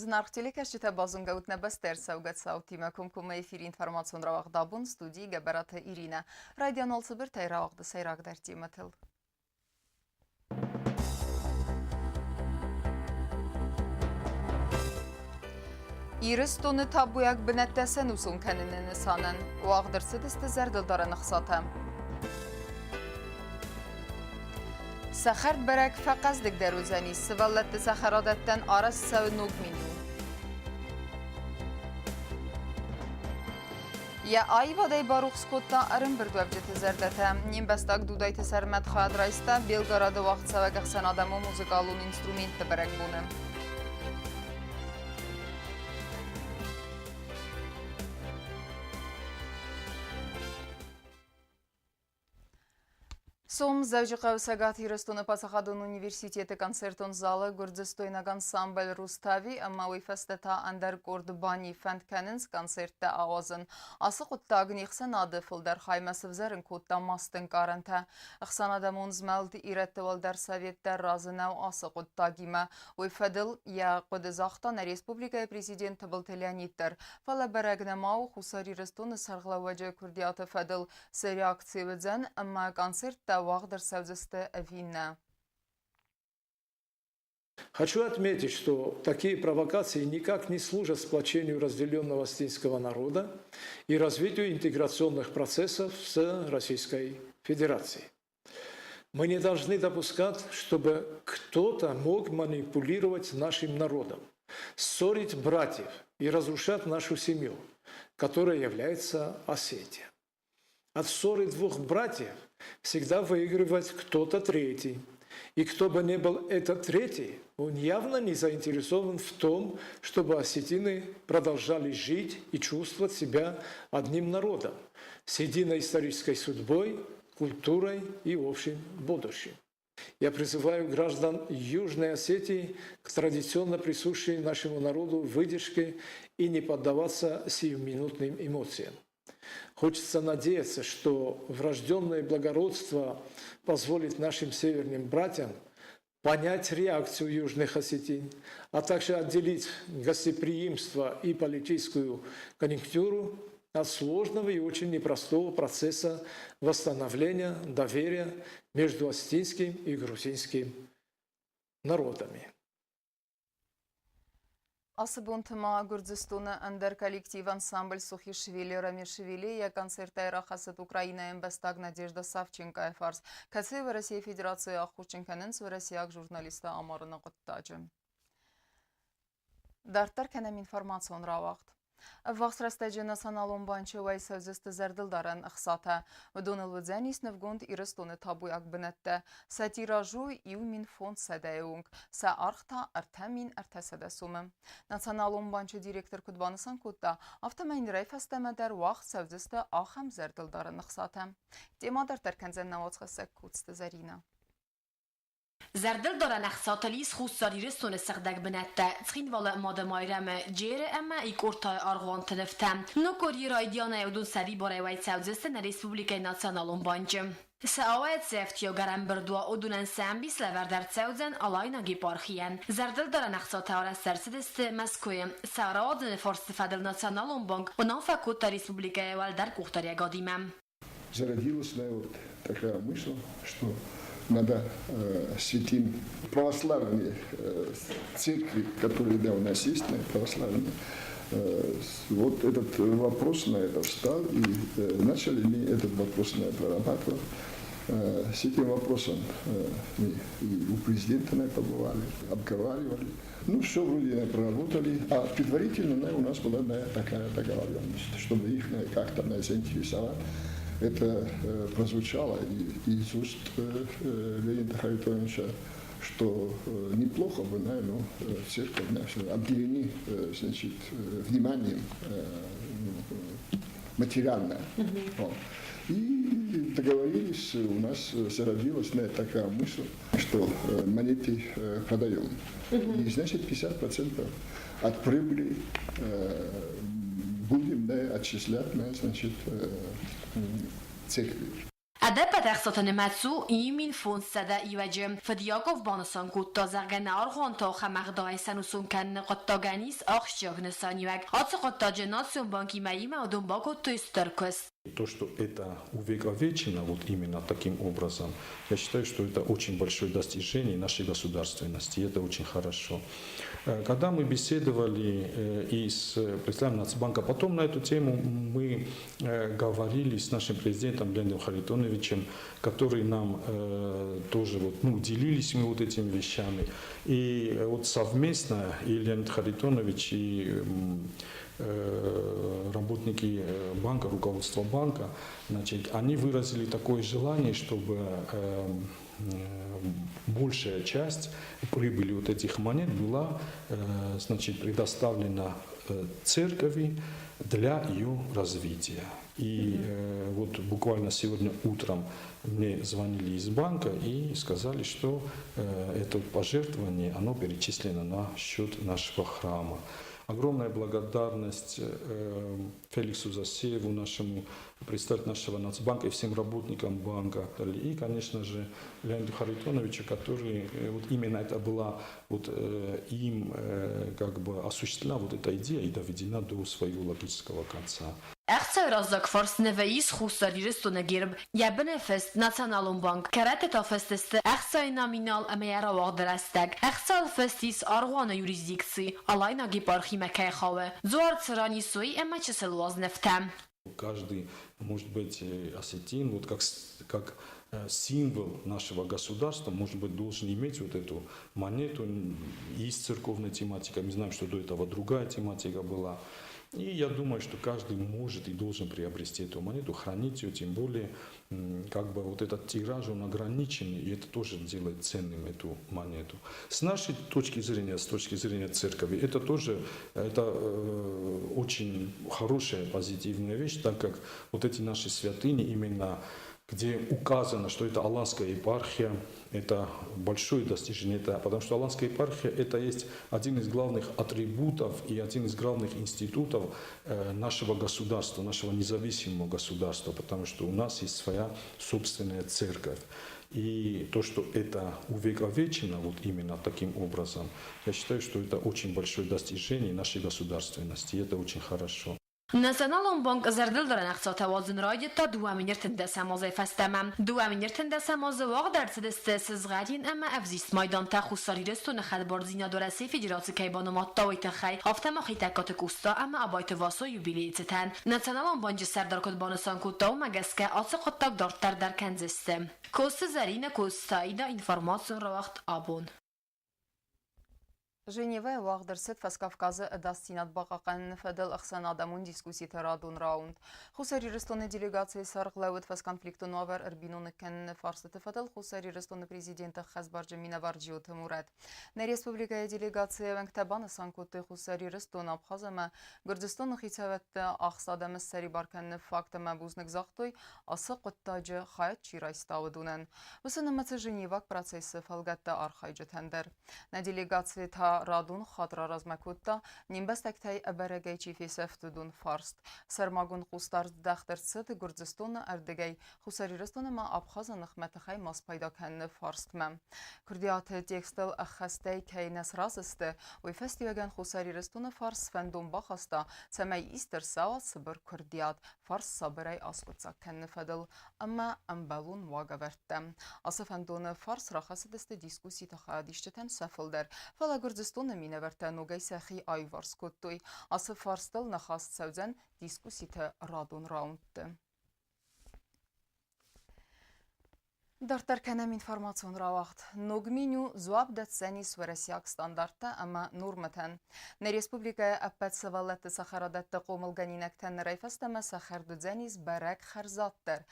Зынаргъ телекӕсджытӕ, базонгӕ ут нӕ бӕстӕ ӕрцӕугӕ цаутимӕ. Комкоммӕ эфиры информацион рауагъд абон студийы Гӕбӕраты Иринӕ. Райдиан уал цыбыртӕй рауагъды сӕйрагдӕр темӕтыл. Ирыстоны табуйаг бынӕттӕ сӕнусон кӕныны нысанӕн уагъд ӕрцыдысты зӕрдылдарӕн ӕхцатӕ. Сӕ хӕрд бӕрӕг фӕхъӕздыгдӕр уыдзӕнис, сывӕллӕтты цӕхӕрадӕттӕн арӕзт цӕуы ног меню. Йӕ аивадӕй барухс кодта ӕрӕмбырдуӕвджыты зӕрдӕтӕ. Не мбӕстаг Дудайты Сӕрмӕт хайад райста Белгороды уагъдцӕуӕг ӕхсӕнадӕмон музыкалон инструментты бӕрӕгбоны. Сом Дзӕуджыхъӕуы Цӕгат Ирыстоны паддзахадон университеты концертон залы гуырдзыстойнаг ансамбль «Рустави» ӕмӕ уый фӕстӕ та ӕндӕр къорд «Бани» фӕнд кӕнынц концерттӕ ауадзын. Ацы хъуыддаг не хсӕнады фылдӕр хаймӕ сывзӕрын кодта масты ӕнкъарӕнтӕ. Ӕхсӕнадӕмон змӕлд Ирӕтты уӕлдӕр совет дӕр разы нӕу ацы хъуыддагимӕ. Уый фӕдыл йӕ хъуыды загъта нӕ республикӕйы президент Тыбылты Леонид дӕр. Фӕлӕ бӕрӕг нӕма у Хуссар Ирыстоны сӕргълӕууӕджы куырдиаты фӕдыл цы реакци уыдзӕн ӕмӕ концерттӕ уагъд ӕрцӕудзысты ӕви нӕ. Хочу отметить, что такие провокации никак не служат сплочению разделенного осетинского народа и развитию интеграционных процессов с Российской Федерацией. Мы не должны допускать, чтобы кто-то мог манипулировать нашим народом, ссорить братьев и разрушать нашу семью, которая является Осетия. От ссоры двух братьев всегда выигрывает кто-то третий. И кто бы ни был этот третий, он явно не заинтересован в том, чтобы осетины продолжали жить и чувствовать себя одним народом, с единой исторической судьбой, культурой и общим будущим. Я призываю граждан Южной Осетии к традиционно присущей нашему народу выдержке и не поддаваться сиюминутным эмоциям. Хочется надеяться, что врожденное благородство позволит нашим северным братьям понять реакцию южных осетин, а также отделить гостеприимство и политическую конъюнктуру от сложного и очень непростого процесса восстановления доверия между осетинским и грузинским народами. Ацы бонты ма Гуырдзыстоны ӕндӕр коллектив ансамбль Сухишвили Рамишвили йӕ концертӕй рахӕцыд Украинӕйы ӕмбӕстаг Надежда Савченкойы фарс, кӕцыйы Уӕрӕсейы Федерацийы аххосджын кӕнынц уӕрӕсейаг журналисты амарыны хъуыддаджы. Дарддӕр кӕнӕм информацион рауагъд. Ӕввахс рӕстӕджы Националон банчы уӕй цӕудзысты зӕрдылдарӕн ӕхцатӕ. Уыдоныл уыдзӕнис нывгонд Ирыстоны табуйаг бынӕттӕ. Сӕ тираж у 1500-ы онг, сӕ аргъ та 3300 сомы. Националон банчы директор куыд банысан кодта, афтӕмӕй нырӕй фӕстӕмӕ дӕр уагъд цӕудзысты ахӕм зӕрдылдарӕн ӕхцатӕ. Темӕ дарддӕр кӕндзӕн нӕ уацхӕссӕг Коцты Зӕринӕ. Зӕрдылдарӕн ӕхцатыл ис Хуссар Ирыстоны сыгъдӕг бынӕттӕ, Цхинвалы Мады Майрӕмы, Джеры ӕмӕ Икъортайы аргъуанты нывтӕ. Ног къуырийы райдианӕй уыдон сӕрибарӕй уӕй цӕудзысты нӕ республикӕйы Националон банчы. Сӕ ауӕдзӕфтиуӕг ӕрӕмбырд уа, уыдонӕн сӕ ӕмбис лӕвӕрд ӕрцӕудзӕн Алайнаг епархийӕн. Зӕрдылдарӕн ӕхцатӕ арӕзт ӕрцыдысты Мӕскуыйы. Сӕ рауадзыны фарсты фӕдыл Националон банк уынаффӕ кодта республикӕйы уӕлдӕр къухдариӕгадимӕ. Зародилась вот такая мысль, что надо святым православные церкви, которые, да, у нас есть, православные, вот этот вопрос на это встал, и начали мы этот вопрос на прорабатывать. С этим вопросом мы и у президента на побывали, обговаривали. Ну, все вроде проработали, а предварительно у нас была такая договоренность, чтобы их как-то заинтересовать. Это прозвучало и из уст Леонида Харитоновича, что неплохо бы, наверное, церковь обделены, значит, вниманием материально. Вот. И договорились, у нас зародилась такая мысль, что монеты продаем. И, значит, 50% от прибыли будем, да, отчислять, да, значит, церкви. Ӕдӕппӕт ӕхцаты нымӕц у 1500 иуӕджы. Фыд Яков банысан кодта, зӕгъгӕ, нӕ аргъуантӕ ахӕм ӕгъдауӕй сӕнусон кӕныны хъуыддагӕн ис ахсджиаг нысаниуӕг. Ацы хъуыддаджы Национ банкимӕ иумӕ уыдон бакодтой стыр куыст. То, что это увековечено вот именно таким образом, я считаю, что это очень большое достижение нашей государственности, и это очень хорошо. Когда мы беседовали и с представителем Нацбанка, потом на эту тему мы говорили с нашим президентом Леонидом Харитоновичем, который нам тоже вот, ну, делились мы вот этими вещами. И вот совместно и Леонид Харитонович, и работники банка, руководство банка, значит, они выразили такое желание, чтобы большая часть прибыли вот этих монет была, значит, предоставлена церкви для ее развития. И вот буквально сегодня утром мне звонили из банка и сказали, что это пожертвование, оно перечислено на счет нашего храма. Огромная благодарность Феликсу Засееву, нашему представителю нашего Нацбанка и всем работникам банка. И, конечно же, Леониду Харитоновичу, который вот именно это была вот им как бы осуществлена вот эта идея и доведена до своего логического конца. Ӕхцайы раззаг фарс нывы ис Хуссар Ирыстоны герб, йӕ быны фыст Националон банк, кӕрӕтты та фыст сты ӕхцайы номинал ӕмӕ йӕ рауагъды рӕстӕг. Ӕхцайыл фыст ис аргъуаны юрисдикци, Алайнаг епархимӕ кӕй хауы, дзуар цы ран ис, уый ӕмӕ чысыл уазнывтӕ. Каждый, может быть, осетин, вот как символ нашего государства, может быть, должен иметь вот эту монету и с церковной тематикой. Мы знаем, что до этого другая тематика была. И я думаю, что каждый может и должен приобрести эту монету, хранить ее, тем более, как бы вот этот тираж, он ограничен, и это тоже делает ценным эту монету. С нашей точки зрения, с точки зрения церкви, это тоже очень хорошая, позитивная вещь, так как вот эти наши святыни именно, где указано, что это Аланская епархия, это большое достижение, это, потому что Аланская епархия это есть один из главных атрибутов и один из главных институтов нашего государства, нашего независимого государства, потому что у нас есть своя собственная церковь. И то, что это увековечено вот именно таким образом, я считаю, что это очень большое достижение нашей государственности, и это очень хорошо. Националон банк зӕрдылдарӕн ӕхцатӕ уадзын райдыдта 2013 азӕй фӕстӕмӕ. 2013 азы уагъд ӕрцыдысты сызгъӕрин ӕмӕ ӕвзист майдантӕ Хуссар Ирыстоны хӕдбардзинад Уӕрӕсейы Федераци кӕй банымадта, уый тыххӕй, афтӕ ма Хетӕгкаты Къоста ӕмӕ Абайты Васо юбилейы цытӕн. Националон банчы сӕрдар куыд банысан кодта, уымӕ гӕсгӕ ацы хъуыддаг дарддӕр дӕр кӕндзысты. Коцты Зӕринӕ, Коцты Аида, информацион рауагъд абон. Женевӕйы уагъд ӕрцыд Фӕскавказы ӕдасдзинад бахъахъхъӕныны фӕдыл ӕхсӕнадӕмон дискусситы радон раунд. Хуссар Ирыстоны делегацийы сӕргълӕууӕг фӕсконфликтон уавӕр ӕрбиноныг кӕныны фарстыты фӕдыл Хуссар Ирыстоны президенты хӕсбарджын минӕвар Джиоты Мурӕт. Нӕ республикӕйы делегацийы уӕнгтӕ банысан кодтой Хуссар Ирыстон, Абхаз ӕмӕ Гуырдзыстоны хицауӕдты ахст адӕмы ссӕрибар кӕныны факт ӕмӕ бузныг загътой, ацы хъуыддаджы хайад чи райста, уыдонӕн. Уыцы нымӕцы Женеваг процессы фӕлгӕтты архайджытӕн дӕр. Нӕ делегаци та радон хатт раразмӕ кодта, не мбӕстӕгтӕй ӕбӕрӕгӕй чи фесӕфт, уыдон фарст. Сӕрмагонд хъусдард здӕхт ӕрцыд Гуырдзыстоны ӕрдыгӕй Хуссар Ирыстон ӕмӕ Абхазы ныхмӕ тыхӕй ма спайда кӕныны фарстмӕ. Куырдиаты текстыл ӕххӕстӕй кӕй нӕ сразы сты, уый фӕстиуӕгӕн Хуссар Ирыстоны фарс фӕндон бахаста, цӕмӕй ист ӕрцӕуа цыбыр куырдиат фарс сабырӕй аскъуыддзаг кӕныны фӕдыл ӕмӕ ӕмбӕлон уагӕвӕрдтӕ. Ацы фӕндоны фарс рахӕцыдысты дискусситы хайадисджытӕн сӕ фылдӕр, фӕлӕ Гуырдзыстоны минӕвӕрттӕ ногӕй сӕхи аиуварс кодтой. Ацы фарстыл ныхас цӕудзӕн дискусситы радон раундты. Дарддӕр кӕнӕм информацион рауагъд. Ног меню дзуапп дӕтдзӕнис уӕрӕсейаг стандарттӕ ӕмӕ нормӕтӕн. Нӕ республикӕйы ӕппӕт сывӕллӕтты цӕхӕрадӕтты хъомылгӕнинӕгтӕн нырӕй фӕстӕмӕ сӕ хӕрд уыдзӕнис бӕрӕг хӕрзаддӕр.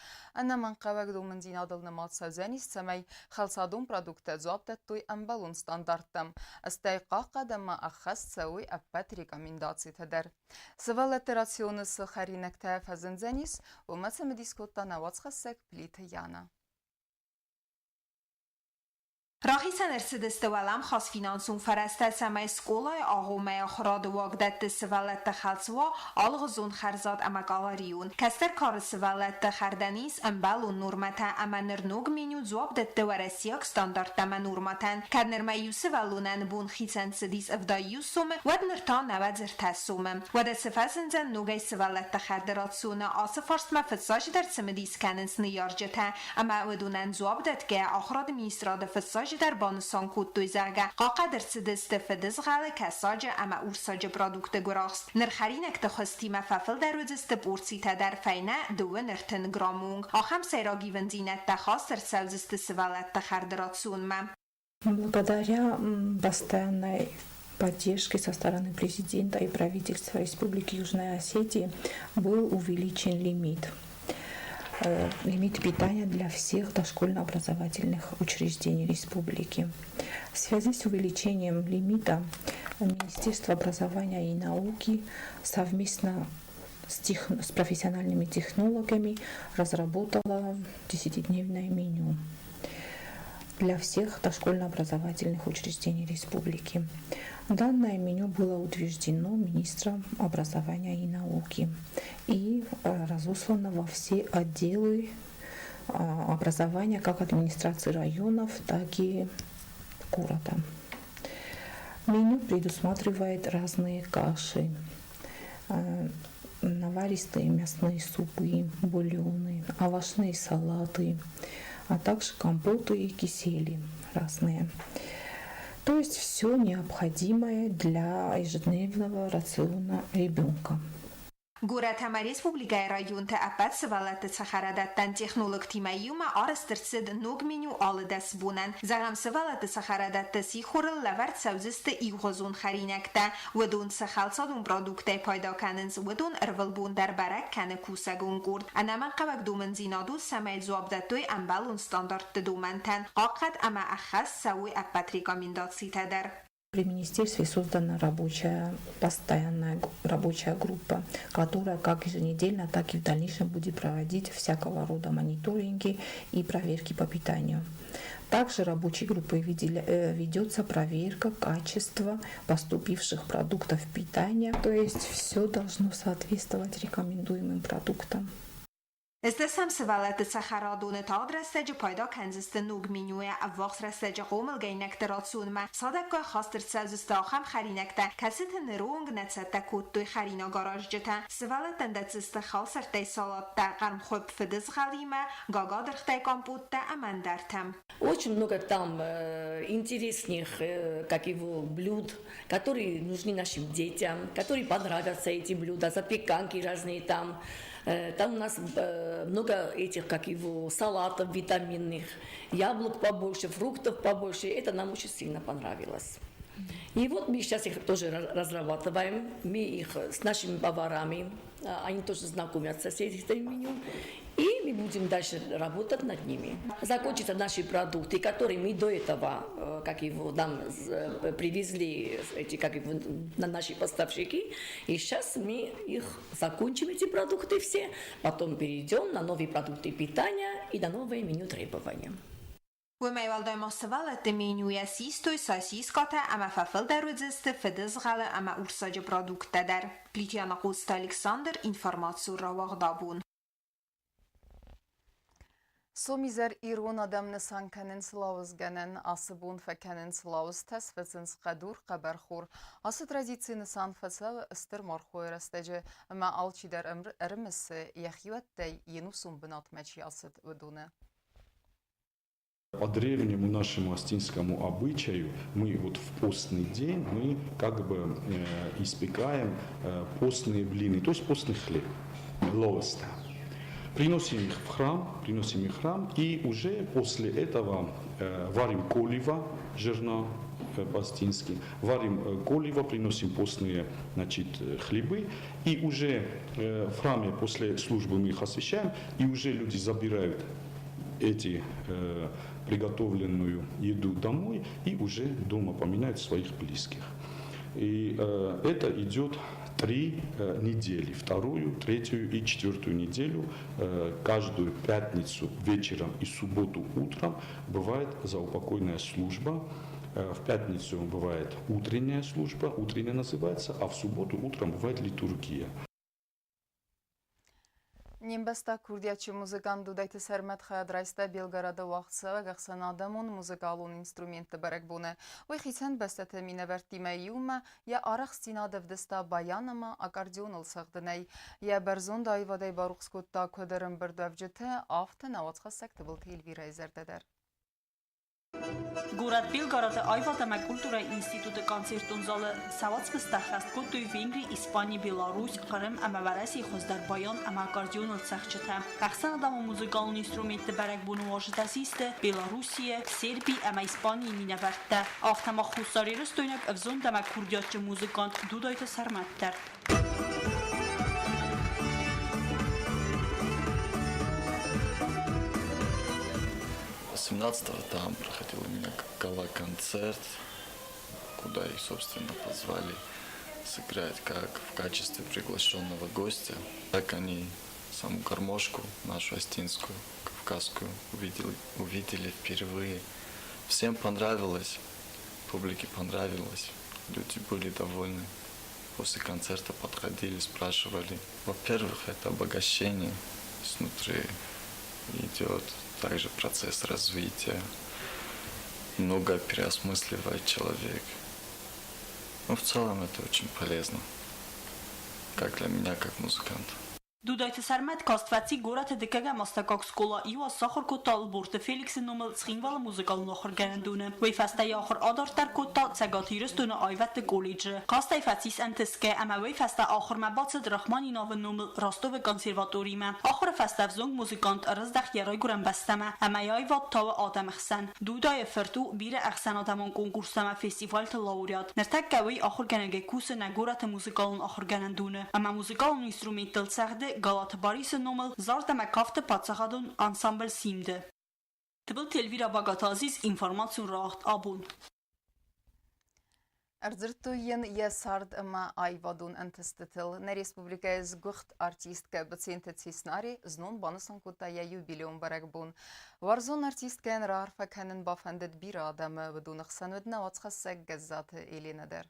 Ӕнӕмӕнгхъӕуӕг домындзинадыл нымад цӕудзӕнис, цӕмӕй хӕлцадон продукттӕ дзуапп дӕттой ӕмбӕлон стандарттӕм, стӕй хъахъхъӕд ӕмӕ ӕххӕст цӕуой ӕппӕт рекомендацитӕ дӕр. Сывӕллӕтты рационы цы хӕринӕгтӕ фӕзындзӕнис, уымӕ цымыдис кодта нӕ уацхӕссӕг Плиты Яна. Рахицӕн ӕрцыдысты уӕлӕмхас финансон фӕрӕзтӕ, цӕмӕй скъолайы агъоммӕйы ахуырады уагдӕтты сывӕллӕтты хӕлц уа алыгъуызон хӕрзад ӕмӕ калорион. Кӕстӕр кары сывӕллӕтты хӕрдӕн ис ӕмбӕлон нормӕтӕ ӕмӕ ныр ног меню дзуапп дӕтты уӕрӕсейаг стандарттӕ ӕмӕ нормӕтӕн. Кӕд нырмӕ иу сывӕллонӕн бон хицӕн цыдис 71 сомы, уӕд ныр та 93 сомы. Уӕдӕ цы фӕзындзӕн ногӕй сывӕллӕтты хӕрды рационы, ацы фарстмӕ фыццаджыдӕр цымыдис кӕнынц ныййарджытӕ. Ӕмӕ уыдонӕн дзуапп дӕтгӕйӕ ахуырады министрады фыццаджыдӕр банысан кодтой, зӕгъгӕ, хъахъхъӕд ӕрцыдысты фыдызгъӕлы, кӕсаджы ӕмӕ урсаджы продуктты гуырахст. Ныр хӕринӕгты хуызтимӕ фӕфылдӕр уыдзысты порцитӕ дӕр фӕйнӕ 32 граммы онг. Ахӕм сӕйраг ивындзинӕдтӕ хаст ӕрцӕудзысты сывӕллӕтты хӕрды рационмӕ. Благодаря постоянной поддержке со стороны президента и правительства Республики Южная Осетия был увеличен лимит. Лимит питания для всех дошкольно-образовательных учреждений республики. В связи с увеличением лимита Министерство образования и науки совместно с профессиональными технологами разработало десятидневное меню для всех дошкольно-образовательных учреждений республики. Данное меню было утверждено министром образования и науки и разослано во все отделы образования, как администрации районов, так и города. Меню предусматривает разные каши, наваристые мясные супы, бульоны, овощные салаты, а также компоты и кисели разные. То есть все необходимое для ежедневного рациона ребенка. Горӕт ӕмӕ республикӕйы районты ӕппӕт сывӕллӕтты цӕхӕрадӕттӕн технологтимӕ иумӕ арӕзт ӕрцыд ног меню алы 10 бонӕн. Зӕгъӕм, сывӕллӕтты цӕхӕрадӕтты сихорыл лӕвӕрд цӕудзысты иугъуызон хӕринӕгтӕ. Уыдон цы хӕлцадон продукттӕй пайда кӕнынц, уыдон ӕрвылбон дӕр бӕрӕг кӕны кусӕгон къорд. Ӕнӕмӕнгхъӕуӕг домындзинад у, цӕмӕй дзуапп дӕттой ӕмбӕлон стандартты домӕнтӕн, хъахъхъӕд ӕмӕ ӕххӕст цӕуой ӕппӕт рекомендацитӕ дӕр. При министерстве создана рабочая, постоянная рабочая группа, которая как еженедельно, так и в дальнейшем будет проводить всякого рода мониторинги и проверки по питанию. Также рабочей группой ведется проверка качества поступивших продуктов питания, то есть все должно соответствовать рекомендуемым продуктам. Ӕстдӕсӕм сывӕллӕтты цӕхӕрадоны тагъд рӕстӕджы пайда кӕндзысты ног менюйӕ, ӕввахс рӕстӕджы хъомылгӕнинӕгты рационмӕ цадӕггай хаст ӕрцӕудзысты ахӕм хӕринӕгтӕ, кӕцыты ныры онг нӕ цӕттӕ кодтой хӕринагаразджытӕ. Сывӕллӕттӕн дӕтдзысты халсӕрттӕй салаттӕ, хъӕрмхуыпп фыдызгъӕлимӕ, гагадыргътӕй компоттӕ ӕмӕ ӕндӕртӕ. Очень много там интересных, как его, блюд, которые нужны нашим детям, которые понравятся эти блюда, запеканки разные там. Там у нас много этих, как его, салатов витаминных, яблок побольше, фруктов побольше. Это нам очень сильно понравилось. И вот мы сейчас их тоже разрабатываем. Мы их с нашими поварами, они тоже знакомятся с этим меню. И мы будем дальше работать над ними. Закончатся наши продукты, которые мы до этого, как его, нам привезли, эти, как его, на наши поставщики. И сейчас мы их закончим, эти продукты все. Потом перейдем на новые продукты питания и на новые меню требования. Уымӕй уӕлдай ма сывӕллӕтты менюйӕ систой сосискӕтӕ ӕмӕ фӕфылдӕр уыдзысты фыдызгъӕлы ӕмӕ урсаджы продукттӕ дӕр. Плиты Янахъоцты Александр, информацион рауагъд «Абон». Сомизӕр ирон адӕм нысан кӕнынц лауызгӕнӕн. Ацы бон фӕкӕнынц лауызтӕ, сфыцынц хъӕдур, хъӕбӕрхор. Ацы традици нысан фӕцӕуы стыр мархойы рӕстӕджы ӕмӕ алчидӕр ӕрымысы, йӕхиуӕттӕй йе нусон бынатмӕ чи ацыд, уыдоны. По древнему нашему осетинскому обычаю мы вот в постный день мы как бы испекаем постные блины, то есть постный хлеб, лауызтӕ. Приносим их в храм, приносим их в храм, и уже после этого варим коливо, жирно по-осетински, варим коливо, приносим постные, значит, хлебы, и уже в храме после службы мы их освящаем, и уже люди забирают эти приготовленную еду домой и уже дома поминают своих близких. И это идет 3 недели, 2-ю, 3-ю и 4-ю неделю, каждую пятницу вечером и субботу утром бывает заупокойная служба. В пятницу бывает утренняя служба, утренняя называется, а в субботу утром бывает литургия. Не мбӕстаг курдиатджын музыкант Дудайты Сӕрмӕт хайад райста Белгороды уагъдцӕуӕг ӕхсӕнадӕмон музыкалон инструментты бӕрӕгбоны. Уый хицӕн бӕстӕты минӕвӕрттимӕ иумӕ йӕ арӕхстдзинад ӕвдыста баян ӕмӕ аккордеоныл цӕгъдынӕй. Йӕ бӕрзонд аивадӕй барухс кодта куыд ӕрӕмбырдуӕвджыты, афтӕ нӕ уацхӕссӕг Тыбылты Эльвирӕйы зӕрдӕ дӕр. Горӕт Белгороды аивад ӕмӕ культурӕйы институты концертон залы сӕ уацмыстӕ хӕст кодтой Венгри, Испани, Беларусь, Хъырым ӕмӕ Уӕрӕсейы хуыздӕр баян ӕмӕ аккордеоныл цӕгъдджытӕ. Ӕхсӕнадӕмон музыкалон инструментты бӕрӕгбоны уазджытӕ систы Белоруссийы, Серби ӕмӕ Испанийы минӕвӕрттӕ, афтӕ ма хуссарирыстойнаг ӕвзонг ӕмӕ курдиатджын музыкант Дудайты Сӕрмӕт дӕр. 18-го там проходил у меня гала-концерт, куда их, собственно, позвали сыграть как в качестве приглашенного гостя. Так они саму гармошку нашу остинскую, кавказскую увидели впервые. Всем понравилось, публике понравилось, люди были довольны. После концерта подходили, спрашивали. Во-первых, это обогащение снутри идет, также процесс развития. Много переосмысливает человек. Но в целом это очень полезно, как для меня, как музыканта. Дудайты Сӕрмӕт каст фӕци горӕты дыккӕгӕм астӕуккаг скъола, иу аз сахуыр кодта Ӕлборты Феликсы номыл Цхинвалы музыкалон ахуыргӕнӕндоны. Уый фӕстӕ йӕ ахуыр адарддӕр кодта Цӕгат Ирыстоны аивӕдты колледжы. Каст ӕй фӕцис ӕнтысгӕ ӕмӕ уый фӕстӕ ахуырмӕ бацыд Рахманиновы номыл Ростовы консерваторимӕ. Ахуыры фӕстӕ ӕвзонг музыкант ӕрыздӕхт йӕ райгуырӕн бӕстӕмӕ ӕмӕ йӕ аивад тауы адӕмы хсӕн. Дудайы фырт у бирӕ ӕхсӕнадӕмон конкурстӕ ӕмӕ фестивальты лауреат. Ныртӕккӕ уый ахуыргӕнӕгӕй кусы нӕ горӕты музыкалон ахуыргӕнӕндоны ӕмӕ музыкалон инструменттыл цӕгъды Галаты Барисы номыл зард ӕмӕ кафты паддзахадон ансамбль «Симд-ы». Тыбылты Эльвира Багаты Азиз, информацион рауагъд «Абон». Ӕрдзырдтой йын йӕ цард ӕмӕ аивадон ӕнтыстытыл. Нӕ республикӕйы сгуыхт артисткӕ Быценты Цеснари знон банысан кодта йӕ юбилейон бӕрӕгбон. Уарзон артисткӕйӕн раарфӕ кӕнын бафӕндыд бирӕ адӕмы, уыдоны хсӕн уыд нӕ уацхӕссӕг Гӕззаты Еленӕ дӕр.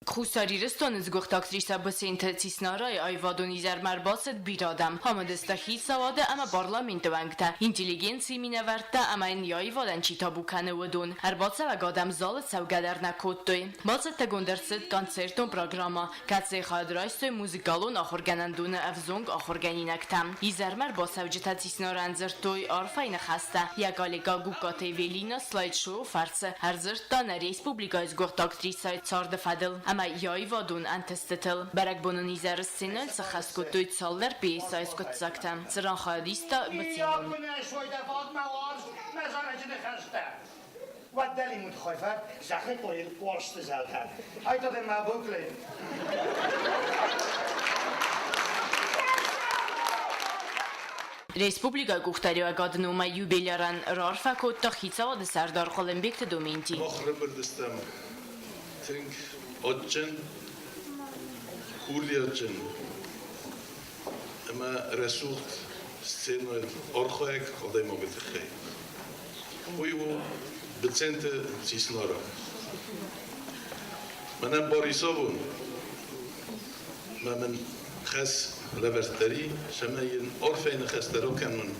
Хуссар Ирыстоны сгуыхт актрисӕ Быценты Цеснарайы аивадон изӕрмӕ ӕрбацыд бирӕ адӕм. Амыдысты хицауады ӕмӕ парламенты уӕнгтӕ, интеллигенцийы минӕвӕрттӕ ӕмӕ йын йӕ аивадӕн чи табу кӕны, уыдон. Ӕрбацӕуӕг адӕм залы цӕугӕ дӕр нӕ кодтой. Бацӕттӕгонд ӕрцыд концертон программӕ, кӕцыйы хайад райстой музыкалон ахуыргӕнӕндоны ӕвзонг ахуыргӕнинӕгтӕ. Изӕрмӕ ӕрбацӕуджытӕ Цеснарӕн дзырдтой арфӕйы ныхӕстӕ. Йӕ коллегӕ Гугкаты Эвелина слайд-шоуы фӕрцы ӕрдзырдта нӕ республикӕйы сгуыхт актрисӕйы царды фӕдыл ӕмӕ йӕ аивадон ӕнтыстытыл. Бӕрӕгбонон изӕры сценӕйыл сыххӕст кодтой цалдӕр пьесӕйы скъуыддзӕгтӕ, цыран хайадиста Быценон. Республикӕйы къухдариуӕгады номӕй юбилярӕн раарфӕ кодта хицауады сӕрдар Хъуылымбегты Доменти. Мах ӕрӕмбырд стӕм тынг адджын, курдиатджын ӕмӕ рӕсугъд сценӕйыл архайӕг адӕймаджы тыххӕй. Уый у Быценты Цеснара. Мӕнӕн Борисовон мӕ мын хӕс лӕвӕрдта, цӕмӕй йын арфӕйы ныхӕстӕ ракӕнон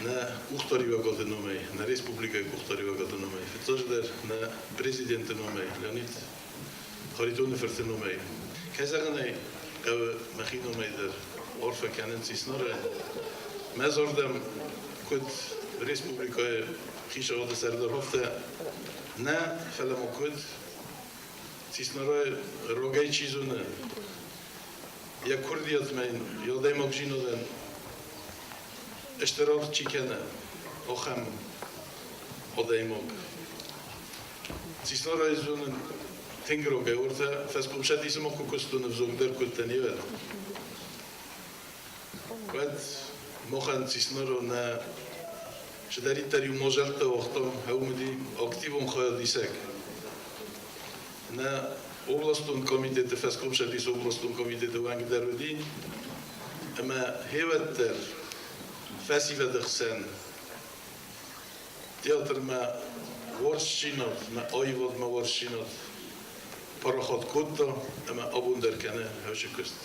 нӕ къухдариуӕгады номӕй, нӕ республикӕйы къухдариуӕгады номӕй, фыццаджыдӕр нӕ президенты номӕй, Леонид Харитоны фырты номӕй. Кӕй зӕгъын ӕй хъӕуы, мӕхи номӕй дӕр арфӕ кӕнын Цеснарӕн. Мӕ зӕрдӕм куыд республикӕйы хицауады сӕрдар, афтӕ нӕ, фӕлӕ ма куыд Цеснарайы рогӕй чи зоны, йӕ курдиатмӕ йын йӕ адӕймагдзинадӕн стыр аргъ чи кӕны, ахӕм адӕймаг. Цеснарайы зонын тынг рогӕй, уӕртӕ фӕскомсӕдисы ма куы куыстон, ӕвзонгдӕр куыдтӕ не вӕд. Уӕд махӕн Цеснара нӕ цыдӕриддӕр-иу мадзӕлттӕ уагътам, уым уыди активон хайадисӕг. Нӕ Областон комитеты фӕскомцӕдисы областон комитеты уӕнг дӕр уыди, ӕмӕ хевӕддӕр фӕсивӕды хсӕн театрмӕ уарзтдзинад, мӕ аивадмӕ уарзтдзинад парахат кодта ӕмӕ абон дӕр кӕны хӕсы куыст.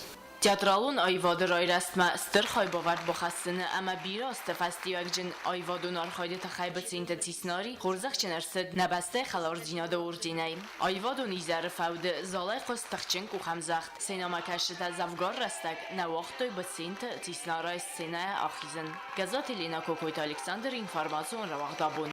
Театралон аивады райрӕзтмӕ стыр хайбавӕрд бахӕссыны ӕмӕ бирӕ азты фӕстиуӕгджын аивадон архайды тыххӕй Быценты Циснари хорзӕхджын ӕрцыд нӕ бӕстӕйы хӕлардзинады орденӕй. Аивадон изӕры фӕуды залӕй хъуыст тыхджын къухӕмдзӕгъд. Сценӕмӕкӕсджытӕ дзӕвгар рӕстӕг нӕ уагътой Быценты Цицнарайы сценӕйӕ ахизын. Гӕззаты Ленӕ, Кокойты Александр, информацион рауагъд абон.